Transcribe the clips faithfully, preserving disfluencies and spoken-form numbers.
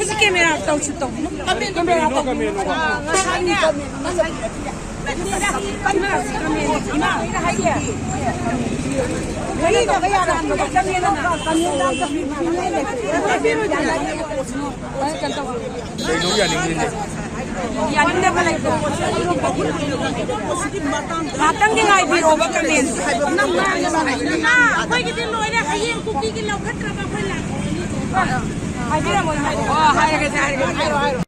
ꯁꯤ ꯀꯦꯃꯦꯔꯥ ꯇꯧꯁꯨ ꯇꯧ꯫ ꯀꯦꯃꯦꯔꯥ ꯇꯧ꯫ ꯀꯩꯅꯣ ꯌꯥꯅꯤꯡꯗꯦꯅꯦ꯫ ꯌꯥꯅꯤꯡꯗꯕ ꯂꯩꯇꯦ꯫ ꯉꯥꯛꯇꯪꯗꯤ ꯉꯥꯏꯕꯤꯔꯣꯕ ꯀꯃꯦꯟ꯫ ꯑꯩꯈꯣꯏꯒꯤꯗꯤ ꯂꯣꯏꯔꯦ꯫ ꯍꯌꯦꯡ ꯀꯨꯀꯤꯒꯤ ꯂꯧꯈꯠꯇ꯭ꯔꯕ ꯑꯩꯈꯣꯏ ꯂꯥꯛꯑꯣ꯫ ꯍꯥꯏꯕꯤꯔꯝꯃꯣ, ꯍꯥꯏꯔꯣ꯫ ꯑꯣ, ꯍꯥꯏꯔꯒꯦ, ꯍꯥꯏꯔꯒꯦ꯫ ꯍꯥꯏꯔꯣ, ꯍꯥꯏꯔꯣ꯫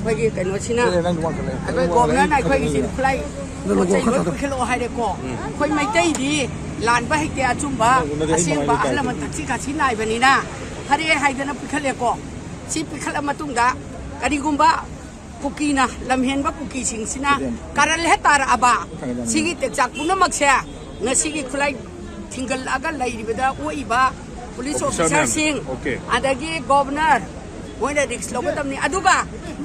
ꯑꯩꯈꯣꯏꯒꯤ ꯀꯩꯅꯣꯁꯤꯅ, ꯑꯩꯈꯣꯏ ꯒꯣꯕꯔꯅꯔꯅ ꯑꯩꯈꯣꯏꯒꯤꯁꯤ ꯈꯨꯠꯂꯥꯏ ꯄꯣꯠ ꯆꯩ ꯂꯣꯏ ꯄꯨꯈꯠꯂꯛꯑꯣ ꯍꯥꯏꯔꯦꯀꯣ꯫ ꯑꯩꯈꯣꯏ ꯃꯩꯇꯩꯗꯤ ꯂꯥꯟꯕ ꯍꯩꯇꯦ, ꯑꯆꯨꯝꯕ ꯑꯁꯦꯡꯕ ꯑꯍꯜ ꯂꯃꯟ ꯊꯛꯁꯤ ꯈꯥꯁꯤ ꯅꯥꯏꯕꯅꯤꯅ ꯐꯔꯦ ꯍꯥꯏꯗꯅ ꯄꯨꯈꯠꯂꯦꯀꯣ꯫ ꯁꯤ ꯄꯤꯈꯠꯂ ꯃꯇꯨꯡꯗ ꯀꯔꯤꯒꯨꯝꯕ ꯀꯨꯀꯤꯅ, ꯂꯝꯍꯦꯟꯕ ꯀꯨꯀꯤꯁꯤꯡꯁꯤꯅ ꯀꯔꯜ ꯍꯦꯛ ꯇꯥꯔꯛꯑꯕ, ꯁꯤꯒꯤ ꯇꯦꯛꯆꯥꯛ ꯄꯨꯝꯅꯃꯛꯁꯦ ꯉꯁꯤꯒꯤ ꯈꯨꯠꯂꯥꯏ ꯊꯤꯡꯒꯠꯂꯛꯑꯒ ꯂꯩꯔꯤꯕꯗ ꯑꯣꯛꯏꯕ ꯄꯨꯂꯤꯁ ꯑꯣꯐꯤꯁꯥꯔꯁꯤꯡ, ꯑꯣꯐꯤꯁꯥꯔ ꯃꯌꯥꯝ, ꯑꯣꯀꯦ꯫ ꯑꯗꯒꯤ ꯒꯣꯕꯔꯅꯔ, ꯃꯣꯏꯅ ꯔꯤꯛꯁ ꯂꯧꯒꯗꯕꯅꯤ꯫ ꯑꯗꯨꯒ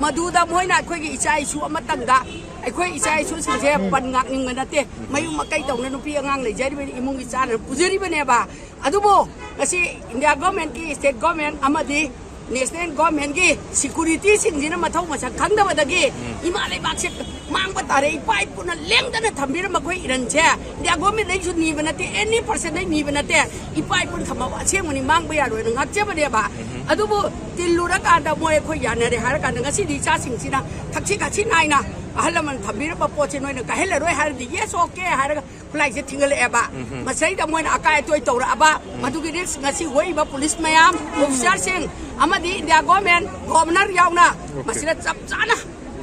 ꯃꯗꯨꯗ ꯃꯣꯏꯅ ꯑꯩꯈꯣꯏꯒꯤ ꯏꯆꯥ ꯏꯁꯨ ꯑꯃꯇꯪꯗ, ꯑꯩꯈꯣꯏ ꯏꯆꯥ ꯏꯁꯨꯁꯤꯡꯁꯦ ꯄꯟ ꯉꯥꯛꯅꯤꯡꯕ ꯅꯠꯇꯦ꯫ ꯃꯌꯨꯝ ꯃꯀꯩ ꯇꯧꯅ ꯅꯨꯄꯤ ꯑꯉꯥꯡ ꯂꯩꯖꯔꯤꯕꯅꯤ, ꯏꯃꯨꯡꯒꯤ ꯆꯥꯅ ꯄꯨꯖꯔꯤꯕꯅꯦꯕ꯫ ꯑꯗꯨꯕꯨ ꯉꯁꯤ ꯏꯟꯗꯤꯌꯥ ꯒꯣꯔꯃꯦꯟꯒꯤ, ꯁ꯭ꯇꯦꯠ ꯒꯣꯔꯃꯦꯟ ꯑꯃꯗꯤ ꯅꯦꯁꯅꯦꯜ ꯒꯣꯔꯃꯦꯟꯒꯤ ꯁꯤꯀꯨꯔꯤꯇꯤꯁꯤꯡꯁꯤꯅ ꯃꯊꯧ ꯃꯁꯛ ꯈꯪꯗꯕꯗꯒꯤ ꯏꯃꯥ ꯂꯩꯕꯥꯛꯁꯦ ꯃꯥꯡꯕ ꯇꯥꯔꯦ꯫ ꯏꯄꯥ ꯏꯄꯨꯅ ꯂꯦꯡꯗꯅ ꯊꯝꯕꯤꯔꯝꯕ ꯑꯩꯈꯣꯏ ꯏꯔꯟꯁꯦ ꯏꯟꯗꯤꯌꯥ ꯒꯣꯔꯃꯦꯟꯗꯩꯁꯨ ꯅꯤꯕ ꯅꯠꯇꯦ, ꯑꯦꯅꯤ ꯄꯔꯁꯟꯗꯩ ꯅꯤꯕ ꯅꯠꯇꯦ꯫ ꯏꯄꯥ ꯏꯄꯨꯅ ꯊꯝꯃꯕ ꯑꯁꯦꯡꯕꯅꯤ, ꯃꯥꯡꯕ ꯌꯥꯔꯣꯏꯅ ꯉꯥꯛꯆꯕꯅꯦꯕ꯫ ꯑꯗꯨꯕꯨ ꯇꯤꯜꯂꯨꯔꯀꯥꯟꯗ ꯃꯣꯏ ꯑꯩꯈꯣꯏ ꯌꯥꯅꯔꯦ ꯍꯥꯏꯔꯀꯥꯟꯗ ꯉꯁꯤꯗꯤ ꯏꯆꯥꯁꯤꯡꯁꯤꯅ ꯊꯛꯁꯤ ꯈꯥꯁꯤ ꯅꯥꯏꯅ ꯑꯍꯜ ꯂꯃꯟ ꯊꯝꯕꯤꯔꯝꯕ ꯄꯣꯠꯁꯦ ꯅꯣꯏꯅ ꯀꯥꯏꯍꯜꯂꯔꯣꯏ ꯍꯥꯏꯔꯗꯤ, "Yes, okay" ꯍꯥꯏꯔꯒ ꯈꯨꯠꯂꯥꯏꯁꯦ ꯊꯤꯡꯒꯠꯂꯛꯑꯦꯕ꯫ ꯃꯁꯤꯗꯩꯗ ꯃꯣꯏꯅ ꯑꯀꯥꯏ ꯑꯇꯣꯏ ꯇꯧꯔꯛꯑꯕ꯫ ꯃꯗꯨꯒꯤ risk ꯉꯁꯤ ꯍꯧꯔꯤꯕ ꯄꯨꯂꯤꯁ ꯃꯌꯥꯝ, ꯑꯣꯐꯤꯁꯥꯔꯁꯤꯡ ꯑꯃꯗꯤ ꯏꯟꯗꯤꯌꯥ ꯒꯣꯔꯃꯦꯟ, ꯒꯣꯕꯔꯅꯔ ꯌꯥꯎꯅ ꯃꯁꯤꯗ ꯆꯞ ꯆꯥꯅ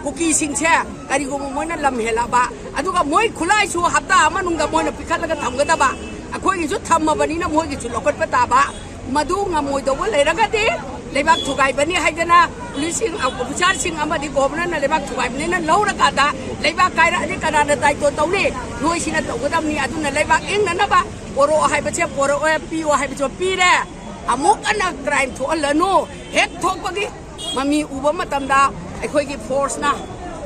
ꯀꯨꯀꯤꯁꯤꯡꯁꯦ ꯀꯔꯤꯒꯨꯝꯕ ꯃꯣꯏꯅ ꯂꯝ ꯍꯦꯜꯂꯛꯑꯕ, ꯑꯗꯨꯒ ꯃꯣꯏ ꯈꯨꯠꯂꯥꯏꯁꯨ ꯍꯞꯇꯥ ꯑꯃ ꯃꯅꯨꯡꯗ ꯃꯣꯏꯅ ꯄꯤꯈꯠꯂꯒ ꯊꯝꯒꯗꯕ, ꯑꯩꯈꯣꯏꯒꯤꯁꯨ ꯊꯝꯃꯕꯅꯤꯅ ꯃꯣꯏꯒꯤꯁꯨ ꯂꯧꯈꯠꯄ ꯇꯥꯕ꯫ ꯃꯗꯨ ꯉꯝꯃꯣꯏꯗꯧꯕ ꯂꯩꯔꯒꯗꯤ ꯂꯩꯕꯥꯛ ꯊꯨꯒꯥꯏꯕꯅꯤ ꯍꯥꯏꯗꯅ ꯄꯨꯂꯤꯁꯁꯤꯡ, ꯑꯣꯐꯤꯁꯥꯔꯁꯤꯡ ꯑꯃꯗꯤ ꯒꯣꯕꯔꯅꯔꯅ ꯂꯩꯕꯥꯛ ꯊꯨꯒꯥꯏꯕꯅꯤꯅ ꯂꯧꯔꯀꯥꯟꯗ ꯂꯩꯕꯥꯛ ꯀꯥꯏꯔꯛꯑꯗꯤ ꯀꯅꯥꯅ ꯗꯥꯏꯇꯣ ꯇꯧꯅꯤ? ꯅꯣꯏꯁꯤꯅ ꯇꯧꯒꯗꯕꯅꯤ꯫ ꯑꯗꯨꯅ ꯂꯩꯕꯥꯛ ꯏꯪꯅꯅꯕ ꯄꯣꯔꯛꯑꯣ ꯍꯥꯏꯕꯁꯦ ꯄꯣꯔꯛꯑꯣ, ꯄꯤꯌꯣ ꯍꯥꯏꯕꯁꯨ ꯄꯤꯔꯦ꯫ ꯑꯃꯨꯛ ꯍꯟꯅ crime ꯊꯣꯛꯍꯜꯂꯅꯨ꯫ ꯍꯦꯛ ꯊꯣꯛꯄꯒꯤ ꯃꯃꯤ ꯎꯕ ꯃꯇꯝꯗ ꯑꯩꯈꯣꯏꯒꯤ ꯐꯣꯔꯁꯅ,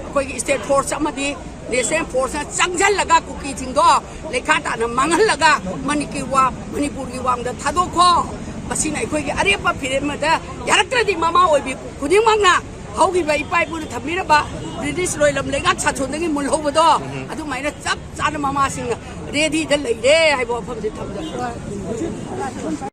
ꯑꯩꯈꯣꯏꯒꯤ state force ꯑꯃꯗꯤ national forceꯅ ꯆꯪꯁꯤꯜꯂꯒ ꯀꯨꯀꯤꯁꯤꯡꯗꯣ ꯂꯩꯈꯥ ꯇꯥꯅ ꯃꯥꯡꯍꯜꯂꯒ ꯃꯅꯤꯄꯨꯔꯒꯤ ꯋꯥ-, ꯃꯅꯤꯄꯨꯔꯒꯤ ꯋꯥꯡꯗ ꯊꯥꯗꯣꯛꯈꯣ꯫ ꯃꯁꯤꯅ ꯑꯩꯈꯣꯏꯒꯤ ꯑꯔꯦꯞꯄ ꯐꯤꯔꯦꯞ ꯑꯃꯗ ꯌꯥꯔꯛꯇ꯭ꯔꯗꯤ ꯃꯃꯥ ꯑꯣꯏꯕꯤ ꯈꯨꯗꯤꯡꯃꯛꯅ ꯍꯧꯈꯤꯕ ꯏꯄꯥ ꯏꯄꯨꯅ ꯊꯝꯕꯤꯔꯕ ꯕ꯭ꯔꯤꯇꯤꯁ ꯂꯣꯏꯂꯝ ꯂꯩꯉꯥꯛ ꯁꯥꯁꯣꯟꯗꯒꯤ ꯃꯨꯜꯍꯧꯕꯗꯣ, ꯑꯗꯨꯃꯥꯏꯅ ꯆꯞ ꯆꯥꯅ ꯃꯃꯥꯁꯤꯡꯅ readyꯗ ꯂꯩꯔꯦ ꯍꯥꯏꯕ ꯋꯥꯐꯝꯁꯦ ꯊꯝꯖꯒꯦ꯫